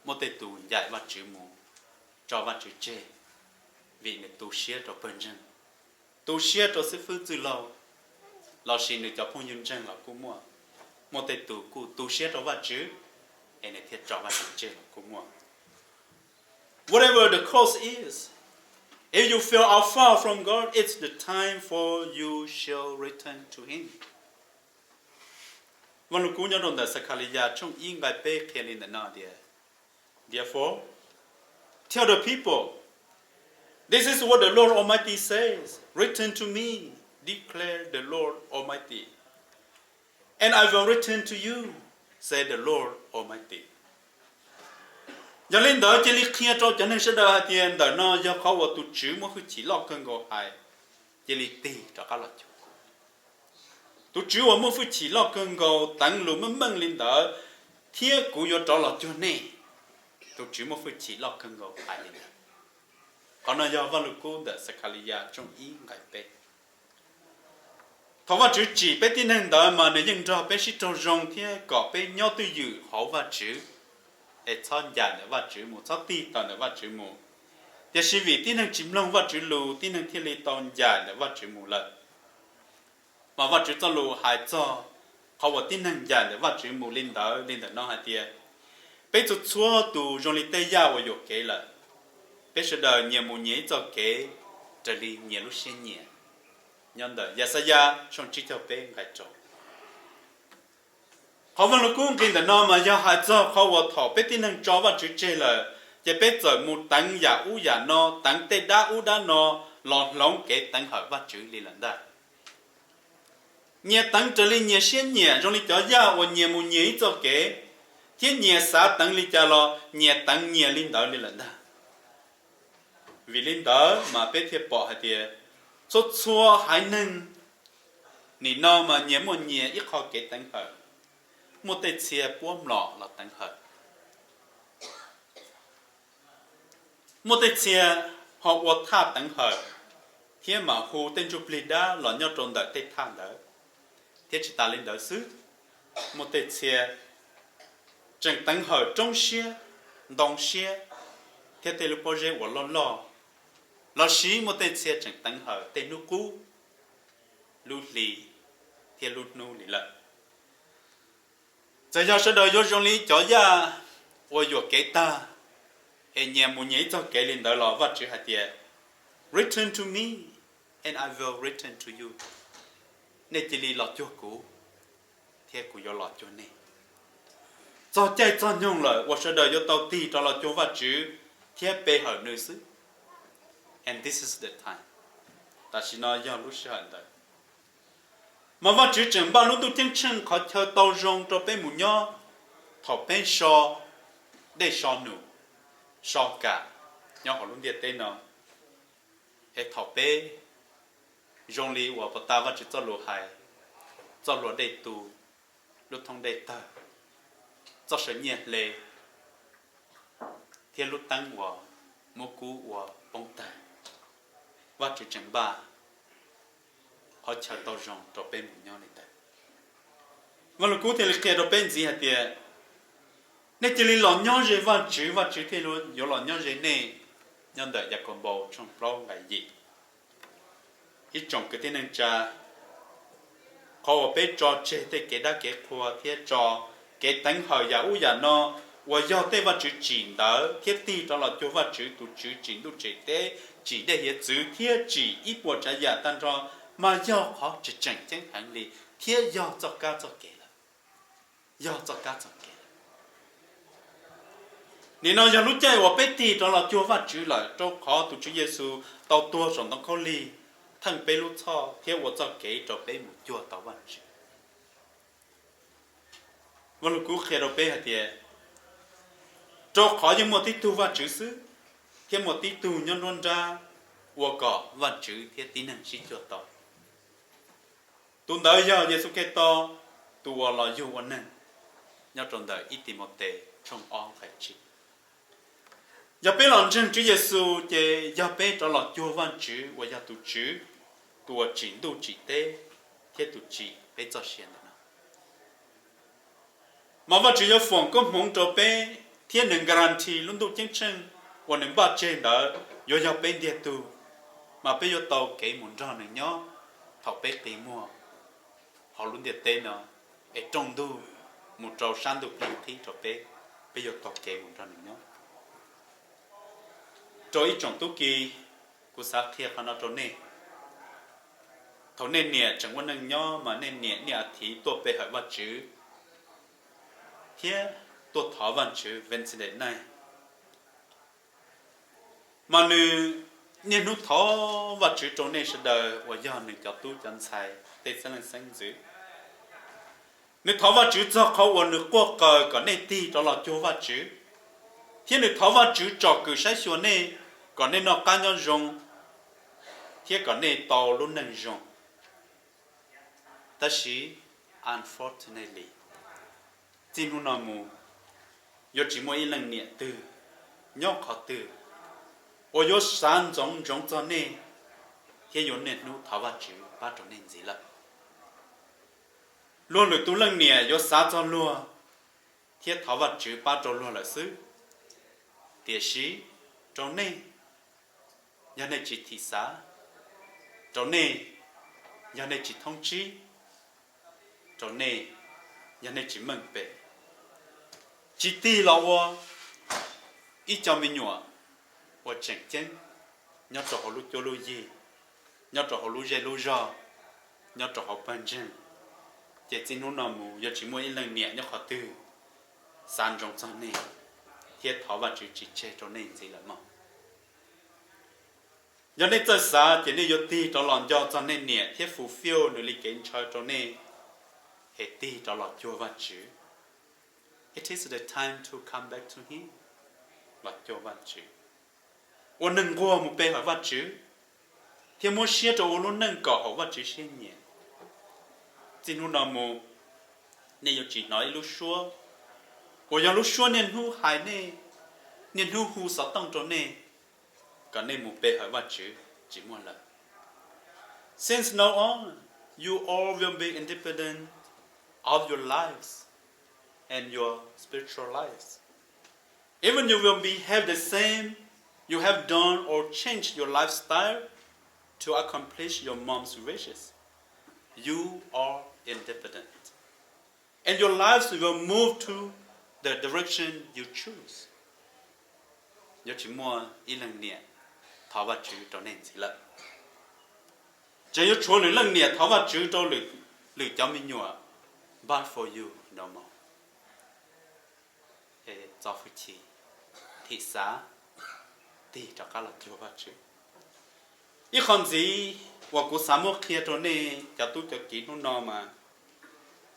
Muaj tej tus ncaim Vajtswv mus, tso Vajtswv tseg vim nws tu siab rau pawg ntseeg, tu siab rau xib fwb txwj laug, lossis nws cov phooj ywg ntseeg los kuj muaj. Muaj tej tus kuj tu siab rau Vajtswv, es nws thiaj tso Vajtswv tseg los kuj muaj. Whatever the cause is, if you feel are far from God, it's the time for you shall return to Him. Vaj lug kub nyob rau ntawm Xakhaliyas tshooj ib nqai peb qhia li ntawm no tias, Therefore, tell the people, this is what the Lord Almighty says, return to me, declare the Lord Almighty, and I will return to you, says the Lord Almighty. Yog li ntawd cia li qhia rau cov neeg sawv daws hais tias ntawm no yog qhov uas tus Tswv muaj hwj chim loj kawg nkaus hais, cia li tig rov qab los cuag. Tus Tswv uas muaj hwj chim loj kawg nkaus teev lus meej meej li ntawd, thiab kuv yuav rov los cuag nej. Tus Tswv muaj hwj chim loj kawg nkaus hais li ntawd. Qhov no yog Vaj lug kub ntawm Xakhaliyas tshooj ib nqai peb. Thaum Vajtswv tsim peb tib neeg ntawd mas nws yeej nrog peb sib raug zoo thiab kom peb nyob twj ywm hauv Vajtswv, es txhob ncaim ntawm Vajtswv mus, txhob tig tawm ntawm Vajtswv mus. Tiam sis vim tib neeg tsis mloog Vajtswv lus, tib neeg thiaj li tau ncaim ntawm Vajtswv mus lawm. Mas Vajtswv txoj lus hais txog qhov uas tib neeg ncaim ntawm Vajtswv mus li ntawd li ntawm no hais tias, peb txhua txhua tus zoo li tej yaj uas yuam kev lawm, peb sawv daws nyias mus nyias ib txoj kev raws li nyias lub siab nyiam. Nyob ntawm Yaxayas tshooj tsib caug peb nqai rau. Qhov Vaj lug kub nqis ntawm no mas yog hais txog qhov uas thaum peb tib neeg tso Vajtswv tseg lawm, ces peb txawm mus teev yam ub yam no, teev tej dab ub dab no los hloov kev teev hawm Vajtswv li lawm ntag. Nyias teev raws li nyias siab nyiam zoo li cov yaj uas nyias mus nyias ib txoj kev, thiab nyias xav teev li cas los nyias teev nyias li ntawd li lawm ntag. Vim li ntawd mas peb thiaj pom hais tias txhua txhua haiv neeg nim no mas nyias muaj nyias ib qho kev teev hawm, muaj tej txhia puab mlom los teev hawm, muaj tej txhia ho ua thaj teev hawm thiab mam hu tej ntsuj plig dab los nyob rau ntawm tej thaj ntawd, thiab tsis tas li ntawd xwb, muaj tej txhia tseem teev hawm roob siab, ntoo siab, thiab tej lub pob zeb uas loj loj, lossis muaj tej txhia tseem teev hawm tej hnub qub, lub hli, thiab lub hnub li lawm. Txawm yog sawv daws yuav zoo li cov yaj uas yuam kev tag, es nyias mus nyias ib txoj kev li ntawd los Vajtswv hais tias, Return to me, and I will return to you. Nej cia li los cuag kuv, thiab kuv yuav los cuag nej. Txog caij txog nyoog lawm uas sawv daws yuav tau tig rov los cuag Vajtswv thiab pe hawm nws xwb. And this is the time. Tam sim no yog lub sij hawm ntawd. Mas Vajtswv tseem npaj lub ntuj ceeb tsheej qhov chaw tau zoo rau peb mus nyob thaum peb so dej so num, so kam nyob hauv lub ntiaj teb no, es thaum peb zoo li uas pov tas Vajtswv txoj lus hais, txoj hlua dej tu, lub thoob dej tawg, txoj saw nyiaj hle, thiab lub teeb uas muab kub ua poob tag. Vajtswv tseem npaj qhov chaw tau zoo rau peb mus nyob li ntawd. Vaj Lug Kub thiaj li qhia rau peb ntxiv hais tias, nej cia li los nyob ze Vajtswv, Vajtswv thiaj yuav los nyob ze nej. Nyob ntawm Yakaunpaus tshooj plaub nqai yim. Ib tsoom kwv tij neej tsa, qhov uas peb tso tseg tej kev dab kev qhua thiab tso kev teev hawm yam ub yam no uas yog tej Vajtswv tsim ntawd thiab tig rov los cuag Vajtswv, tus Tswv tsim ntuj tsim teb, tsim dej hiav txwv thiab tsim ib puas tsav yam tag nrho, mas yog qhov tseem tseem ceeb heev li thiab yog txoj kab txoj kev lawm. Yog txoj kab txoj kev lawm. Nim no yog lub caij uas peb tig rov los cuag Vajtswv lawm, rau qhov tus Tswv Yexus tau tuag saum ntoo khaub lig theej peb lub txhoj thiab ua txoj kev rau peb mus cuag tau Vajtswv. Vaj Lug Kub qhia rau peb hais tias, rau qhov yeej muaj tib tug Vajtswv xwb, thiab muaj tib tug nyob nruab nrab ua kom Vajtswv thiab tib neeg sib cuag tau. Tus ntawd yog Yexus Khetos, tus uas los yug ua neeg, nyob rau ntawm ib Timautes tshooj ob nqai tsib. Yog peb los ntseeg Tswv Yexus ces yog peb rov los cuag Vajtswv uas yog tus Tswv, tus uas tsim ntuj tsim teb thiab tus tsim peb txoj sia ntawm no. Mas Vajtswv yuav foom koob hmoov rau peb thiab nws guarantee lub ntuj ceeb tsheej uas nws npaj tseg ntawd yuav yog peb ntiag tug, mas peb yuav tau kev mus nrog nws nyob thaum peb qi muag hauv lub ntiaj teb no, es rooj ntuj mus rau sab ntuj plig qhib rau peb. peb yuav taug kev mus nrog nws nyob. Rau ib tsoom tub ki, kuv xav qhia qhov no rau nej. Thaum nej niam tseem ua neej nyob mas nej niam niaj a thiv tuaj pe hawm Vajtswv thiab tuaj thov Vajtswv Wednesday night. Mas nws niaj hnub thov Vajtswv rau nej sawv daws uas yog nws cov tub cov ntxhais tej xeeb leej xeeb ntxwv. Nws thov Vajtswv txog qhov uas nws quaj qw kom nej tig rov los cuag Vajtswv, thiab nws thov Vajtswv tsom kwm saib xyuas nej kom nej noj qab nyob zoo thiab kom nej tau lub neej zoo. Tab sis, unfortunately, txij hnub no mus yuav tsis muaj ib leej niam twg nyob qhov twg uas yuav xav ntsoov ntsoov txog nej thiab yuav niaj hnub thov Vajtswv pab rau nej ntxiv lawm. Luag lwm tus leej niam yuav xav txog luag thiab thov Vajtswv pab rau luag lawm xwb. Tiam sis rau nej, yog nej tsis thim xav, rau nej, yog nej tsis thoob tsib, rau nej, yog nej tsis meej pem, tsis tig los ua ib co me nyuam uas tseem ceeb nyob rau hauv lub cuab lub yig, nyob rau hauv lub zej lub zog, nyob rau hauv pawg ntseeg, ces txij hnub no mus yuav tsis muaj ib leej niam nyob qhov twg xav ntsoov txog nej thiab thov Vajtswv tsis tseg rau nej ntxiv lawm mog. Yog nej txawj xav ces nej yuav tig rov los nco txog nej niam thiab fulfill nws li kev ntshaw rau nej, es tig rov los cuag Vajtswv. It is the time to come back to him. Los cuag Vajtswv, ua neeg nquag mus pe hawm Vajtswv thiab muab siab rau ua lub neej kom haum Vajtswv siab nyiam. Txij hnub no mus, nej yuav tsis hnov ib lub suab uas yog lub suab niaj hnub hais nej, niaj hnub hu xov tooj rau nej kom nej mus pe hawm Vajtswv, tsis muaj lawm. Since now on, you all will be independent of your lives and your spiritual lives. Even you will be have the same you have done or change your lifestyle to accomplish your mom's wishes. You are independent. And your lives will move to the direction you choose. Yuav tsis muaj ib leej niam thov Vajtswv rau nej ntxiv lawm. Tseem yuav tshuav lwm leej niam thov Vajtswv rau lwm cov me nyuam, but for you no more. Txo hwj chim, thim xav, tig rov qab los cuag Vajtswv. Ib qho ntxiv uas kuv xav muab qhia rau nej cov tub cov kiv hnub no mas,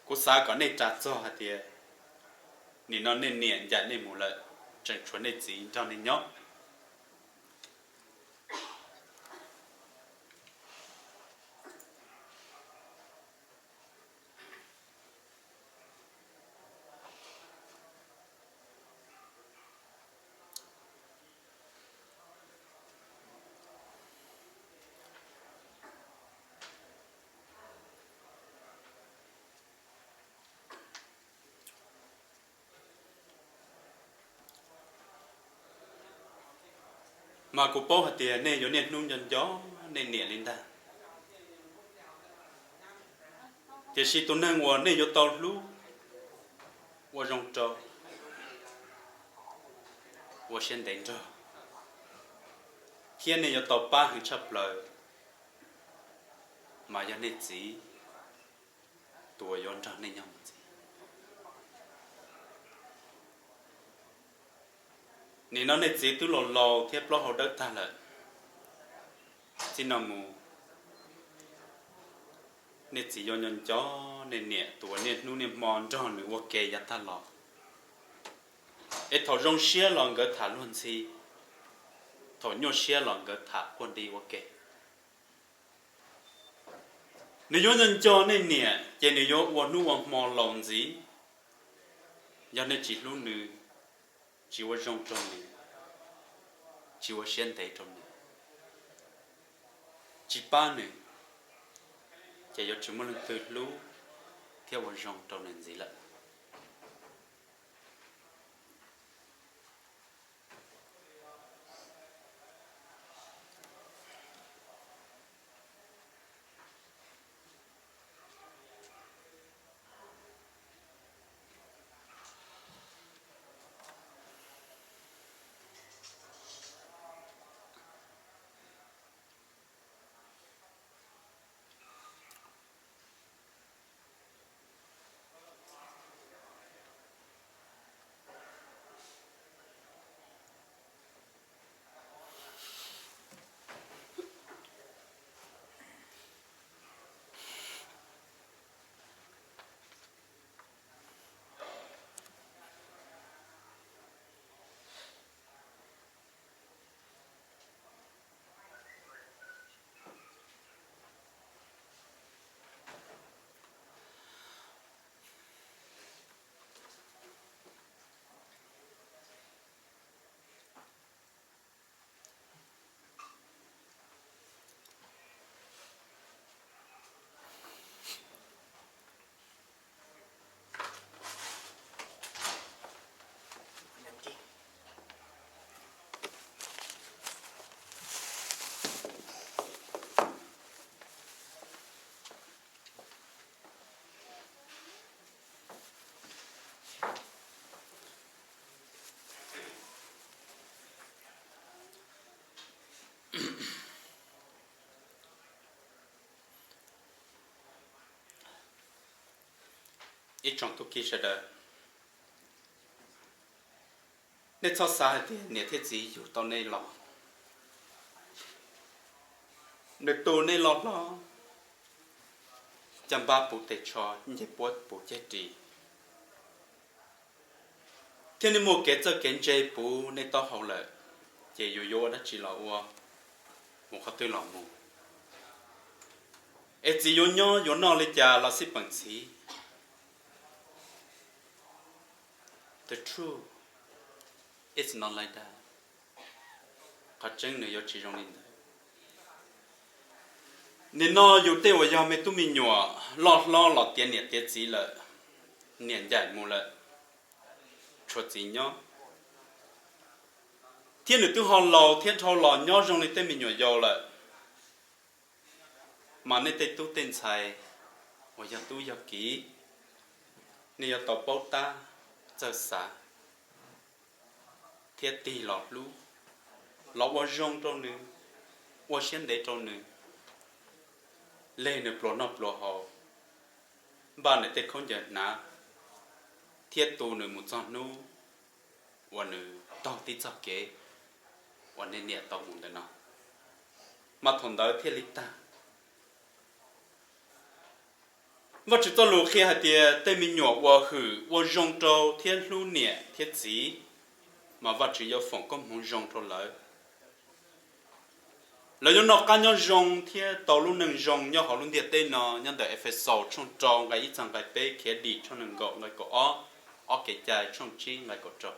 kuv xav kom nej ras txog hais tias nim no nej niam ncaim nej mus lawm, tseem tshuav nej txiv nrog nej nyob. Mas kuv paub hais tias nej yuav niaj hnub nco nco nej niam li ntag. Tiam sis tus neeg uas nej yuav tau hlub, ua zoo rau, ua siab ntev nrog, thiab nej yuav tau pab heev tshaj plaws mas yog nej txiv, tus uas yuav nrog nej nyob mus ntxiv. Nim no nej txiv twb laus laus thiab plaub hau dawb tag lawm. Txij no mus, nej txiv yuav nco nco nej niam tus uas niaj hnub niaj hmo nrog nws ua ke yav tag los. Es thaum zoo siab los nkawd tham luag ntxhi, thaum nyuaj siab los nkawd tham quaj nti ua ke. Nws yuav nco nco nej niam ces nws yuav ua hnub ua hmo laus ntxiv. Yog nej tsis hlub nws, tsis ua zoo rau nws, tsis ua siab ntev rau nws, tsis pab nws, ces yuav tsis muaj leej twg hlub thiab ua zoo rau nws ntxiv lawm. Ib tsoom tub ki sawv daws, nej txhob xav hais tias niam thiab txiv yug tau nej los, nws tu nej loj hlob, caj npab puv tes tsho, ncej puab puv ceg ris, thiab nej muaj kev txawj kev ntse puv nej taub hau lawm, ces yus yuav ua dab tsi los ua, mus qhov twg los mus, es txiv yuav nyob yuav noj li cas los xij peem txhiv. The truth is not like that. Qhov tseeb nws yuav tsis zoo li ntawd. Nim no yus tej uas yog me tub me nyuam loj hlob los tiav niam tiav txiv lawm, niam ncaim mus lawm, tshuav txiv nyob, thiab nws twb ho laus thiab dhau los nyob zoo li tej me nyuam yaus lawm, mas nej tej tub tej ntxhais uas yog tub yog kiv, nej yuav tau paub tab, txawj xav, thiab tig los hlub, los ua zoo rau nws, ua siab ntev rau nws, leg nws pluas noj pluas haus, npaj nws tej khaub ncaws hnav, thiab tu nws mus txog hnub uas nws taug tib txoj kev uas nej niam tau mus ntawm no, mas thaum ntawd thiaj li tag. Vajtswv txoj lus qhia hais tias tej me nyuam uas hwm ua zoo rau thiab hlub niam thiab txiv, mas Vajtswv yuav foom koob hmoov zoo rau lawv. Lawv yuav noj qab nyob zoo thiab tau lub neej zoo nyob hauv lub ntiaj teb no, nyob ntawm Efexaus tshooj rau nqe ib txog nqe peb, Khiavdim tshooj nees nkaum nqe kaum ob, Ob Kev cai tshooj tsib nqe kaum rau.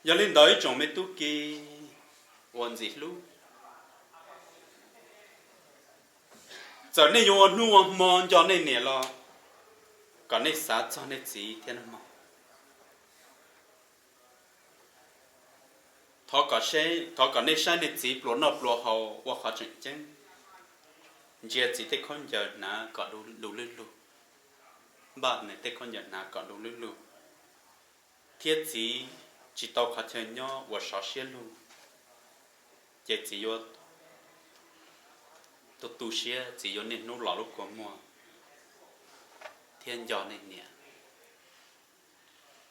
Yog li ntawd ib tsoom me tub ki uas ntxim hlub, txawm nej yuav ua hnub ua hmo nco nej niam los, kom nej xav txog nej txiv thiab nawb mog. Thov kom nej saib nej txiv pluas noj pluas haus ua qhov tseem ceeb, ntsia txiv tej khaub ncaws hnav kom du lwb lug, npaj nws tej khaub ncaws hnav kom du lwb lug, thiab txiv tsis tau qhov chaw nyob uas sov siab lug, ces txiv yuav tu tu siab, txiv yuav niaj hnub los lub kua muag thiab nco nej niam.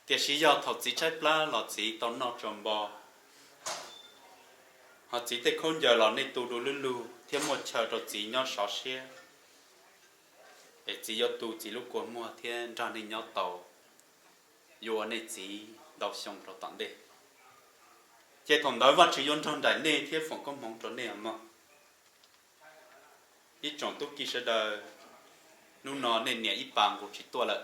Tiam sis yog thaum txiv tshaib plab los txiv tau noj tau npo, ho txiv tej khaub ncaws los nej tu du lwb lug thiab muaj chaw rau txiv nyob sov siab, es txiv yuav tu txiv lub kua muag thiab nrog nej nyob tau, yuav ua nej txiv ntau xyoo rau tom ntej. Ces thaum ntawd Vajtswv yuav nrog nraim nej thiab foom koob hmoov rau nej os mog. Ib tsoom tub ki sawv daws, hnub no nej niam ib pas nqus tsis tuaj lawm.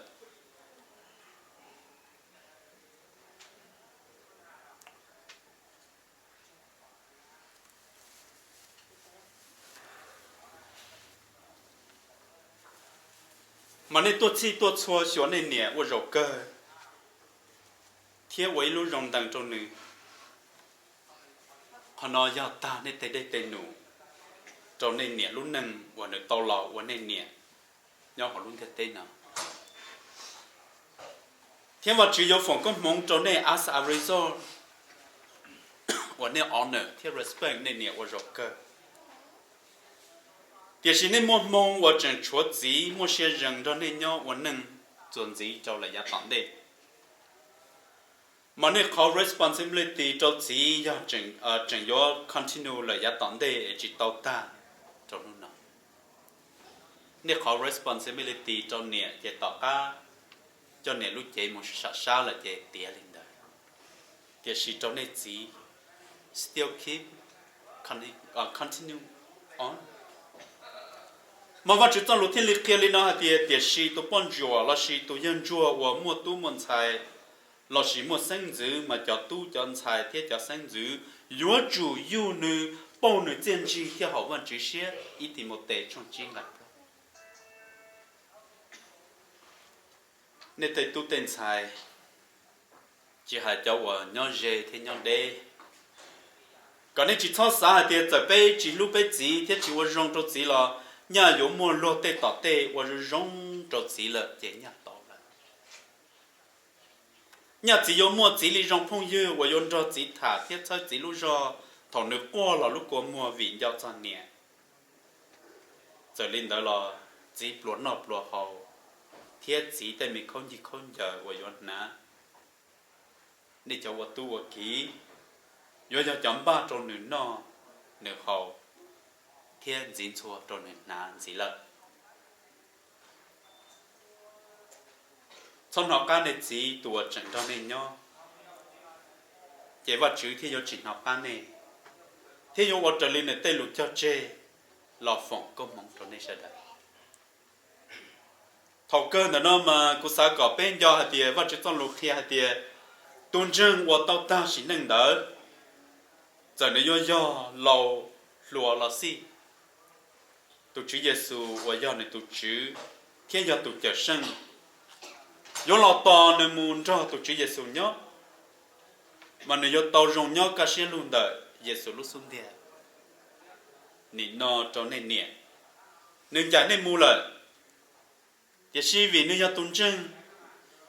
Mas nej tuaj txhij tuaj txhua xyuas nej niam ua zaum kawg thiab ua ib lub zoo ntees rau nws. Qhov no yog tag nej tej dej tej num rau nej niam lub neej uas nws tau los ua nej niam nyob hauv lub ntiaj teb no. Thiab Vajtswv yuav foom koob hmoov rau nej as a result uas nej honor thiab respect nej niam ua zaum kawg. Tiam sis nej muaj hmoo uas tseem tshuav txiv muaj sia zees nrog nej nyob ua neej txuas ntxiv rau lawm yav tom ntej. Mas nej qhov responsibility rau txiv yog tseem yuav continue lawm yav tom ntej es tsis tau tag rau hnub no. Nej qhov responsibility rau niam ces tom qab coj niam lub cev mus sam sab lawm ces tiav li ntawd. Tiam sis rau nej txiv, still keep continue on. Mas Vajtswv txoj lus thiaj li qhia li no hais tias, tiam sis tus poj ntsuam lossis tus yawg ntsuag uas muaj tub muaj ntxhais lossis muaj xeeb ntxwv, mas cov tub cov ntxhais thiab cov xeeb ntxwv yuav tsum yug nws, pauj nws txiaj ntsig thiaj haum Vajtswv siab. Ib Timautes tshooj tsib nqe plaub. Nej tej tub tej ntxhais, tsis hais cov uas nyob ze thiab nyob deb, kom nej tsis txhob xav hais tias txawm peb tsis hlub peb txiv thiab tsis ua zoo rau txiv los nyaj yuav muaj luag tej tom tej ua zoo zoo rau txiv lawm ces nyaj tau lawm. Nyaj txiv yuav muaj txiv li zoo phooj ywg uas yuav nrog txiv tham thiab txhawb txiv lub zog thaum nws quaj los lub kua muag vim nco txog niam. Txawm li ntawd los txiv pluas noj pluas haus thiab txiv tej me khaub ncaws khaub ncaws uas yuav hnav, nej cov ua tub ua kiv yuav yog cov npaj rau nws noj nws haus thiab ntxiv ntxhua rau nws hnav ntxiv lawm. Txhob hnov qab nej txiv tus uas tseem nrog nej nyob, ces Vajtswv thiaj yuav tsis hnov qab nej, thiab yuav ua raws li nws tej lus cog tseg los foom koob hmoov rau nej sawv daws. Thaum kawg ntawm no mas kuv xav kom peb nco hais tias Vajtswv txoj lus qhia hais tias tus ntseeg uas tau tag sim neej ntawd, txawm nws yuav yog laus hluas los xij, tus Tswv Yexus uas yog nws tus Tswv thiab yog tus Cawmseej yuav los tos nws mus nrog tus Tswv Yexus nyob, mas nws yuav tau zoo nyob kaj siab lug ntawm Yexus lub xub ntiag. Nim no rau nej niam, nws ncaim nej mus lawm, tiam sis vim nws yog tus ntseeg,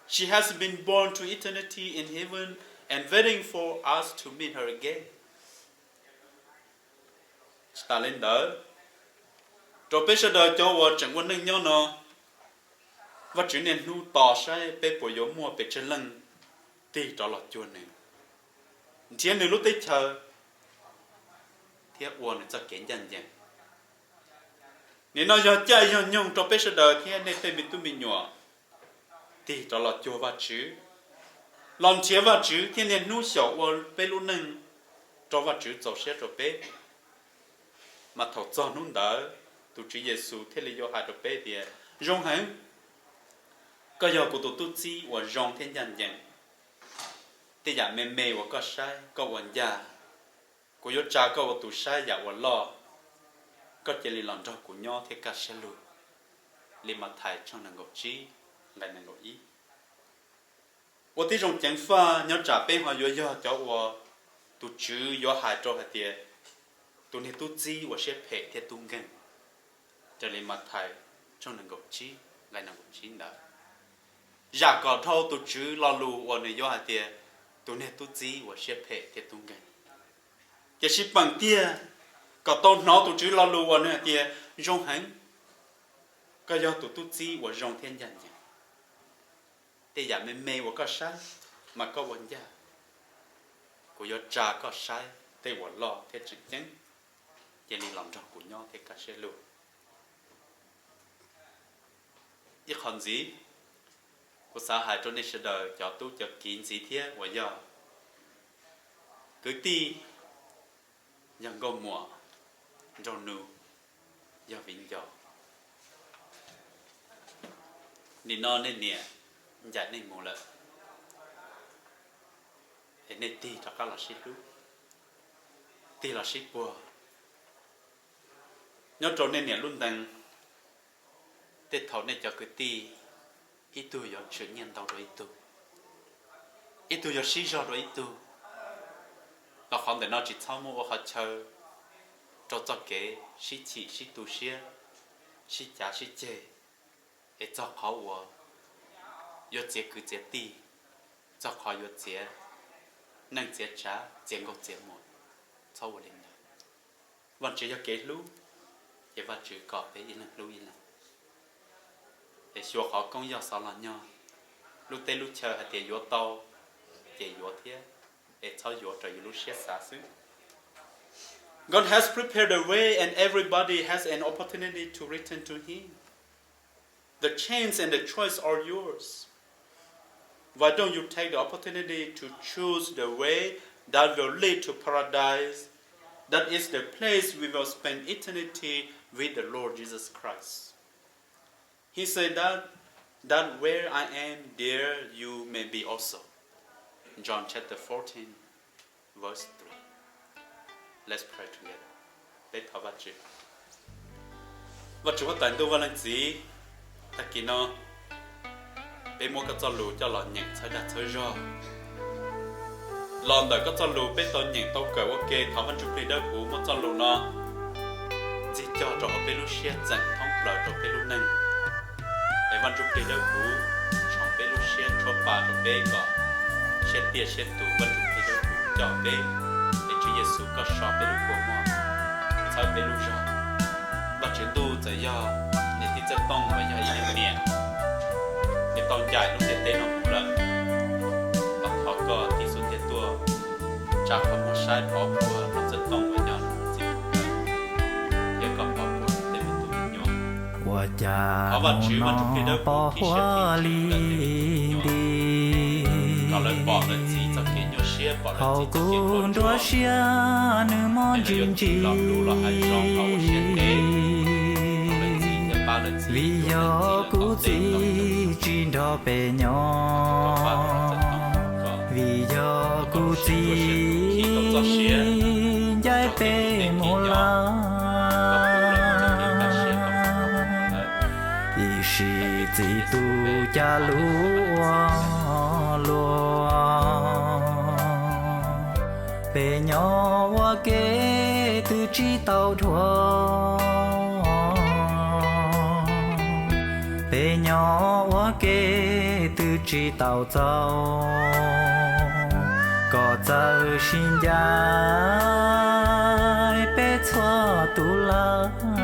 she has been born to eternity in heaven and waiting for us to meet her again. Tsis tas li ntawd, rau peb sawv daws cov uas tseem ua neej nyob no, Vajtswv niaj hnub tos saib peb puas yuav muaj pes tsawg leej tig rov los cuag nws, nrhiav nws lub teb chaws thiab ua nws txoj kev ncaj ncees. Nim no yog caij yog nyoog rau peb sawv daws thiab nej tej me tub me nyuam tig rov los cuag Vajtswv, los nrhiav Vajtswv thiab niaj hnub xyaum ua peb lub neej rau Vajtswv txaus siab rau peb. Mas thaum txog hnub ntawd, tus Tswv Yexus thiaj li yuav hais rau peb tias, zoo heev, koj yog kuv tus tub txib uas zoo thiab ncaj ncees. Tej yam me me uas koj saib koj ua ncaj, kuv yuav tsa koj ua tus saib yam uas loj. Koj cia li los nrog kuv nyob thiab kaj siab lug. Li Mathais tshooj nees nkaum tsib, nqe nees nkaum ib. Ua tib zoo ceev faj nyob tsam peb ho yuav yog cov uas tus Tswv yuav hais rau hais tias tus niag tub txib uas siab phem thiab tub nkeeg, raws li Mathais tshooj nees nkaum tsib, nqe nees nkaum tsib ntawd. Zam kom dhau tus Tswv lo lus uas nws yuav hais tias tus niag tub txib uas siab phem thiab tub nkeeg. Tiam sis peem tiag, kom tau hnov tus Tswv lo lus uas nws hais tias, zoo heev, koj yog tus tub txib uas zoo thiab ncaj ncees. Tej yam me me uas koj saib mas koj ua ncaj, kuv yuav tsa koj saib tej uas loj thiab tseem ceeb. Cia li los nrog kuv nyob thiab kaj siab lug. Ib qho ntxiv, kuv xav hais rau nej sawv daws cov tub cov kiv ntxiv thiab uas yog kwv tij, yog nkauj muam, nraug nus, yog viv ncaus. Nim no nej niam ncaim nej mus lawm, es nej tig rov qab los sib hlub, tig los sib puag. Nyob rau nej niam lub ntees, tej thaum nej cov kwv tij, ib tug yuav tswm nyiaj ntau rau ib tug, ib tug yuav sib zog rau ib tug. Los qhov ntawm no tsis txhob muab ua qhov chaw rau txoj kev sib chim sib tu siab, sib cav sib ceg, es txog qhov uas yuav txiav kwv txiav tij, txog qhov yuav txiav neej txiav tsav, txiav nkauj txiav muam. Txhob ua li ntawd. Vajtswv yog kev hlub, ces Vajtswv kom peb ib leeg hlub ib leeg. Es xyuas qhov koob yog xov los nyog, lub teb lub chaw hais tias yuav tau, ces yuav thiab, es txhob yuav raws yus lub siab xav xwb. God has prepared a way and everybody has an opportunity to return to Him. The chance and the choice are yours. Why don't you take the opportunity to choose the way that will lead to paradise, that is the place we will spend eternity with the Lord Jesus Christ? He said that, that where I am, there you may be also. John chapter fourteen, verse three. Let's pray together. Peb thov Vajtswv. Vajtswv huab tais ntuj, Vaj Leej Txiv, tag kis no peb muab koj txoj lus coj los nyeem txhawb dag txhawb zog. Los ntawm koj txoj lus peb tau nyeem tau kawm ua ke, thov Vaj Ntsujplig Dawb Huv muab txoj lus no txhij cog rau hauv peb lub siab, txeem thoob plaws rau peb lub neej. Es Vaj Ntsujplig Dawb Huv, tshoov peb lub siab, tshuab pa rau peb kom siab tiaj siab tus, Vaj Ntsujplig Dawb Huv coj peb. Es Tswv Yexus, koj so peb lub kua muag, txhawb peb lub zog. Vaj Tswv Ntuj txawm yog niam tij Txawj Tooj uas yog ib leeg niam, nws tau ncaim lub ntiaj teb no mus lawm, thov koj tig xub ntiag tuaj tsa qhov muag saib pov puag rau Txawj Tooj uas yog txiv, thiab koj pov puag rau tej me tub me nyuam. Ua cas hnub no pov huab li nti, hauv kuv nruab siab nws mob ntsws ntsws, vim yog kuv txiv tsis nrog peb nyob, vim yog kuv txiv ncaim peb mus lawm. Tiam sis txiv tus cas lub ua luaj, peb nyob ua ke twb tsis tau dhuav, peb nyob ua ke twb tsis tau txaus, koj txawm sib ncaim peb txhua tus lawm.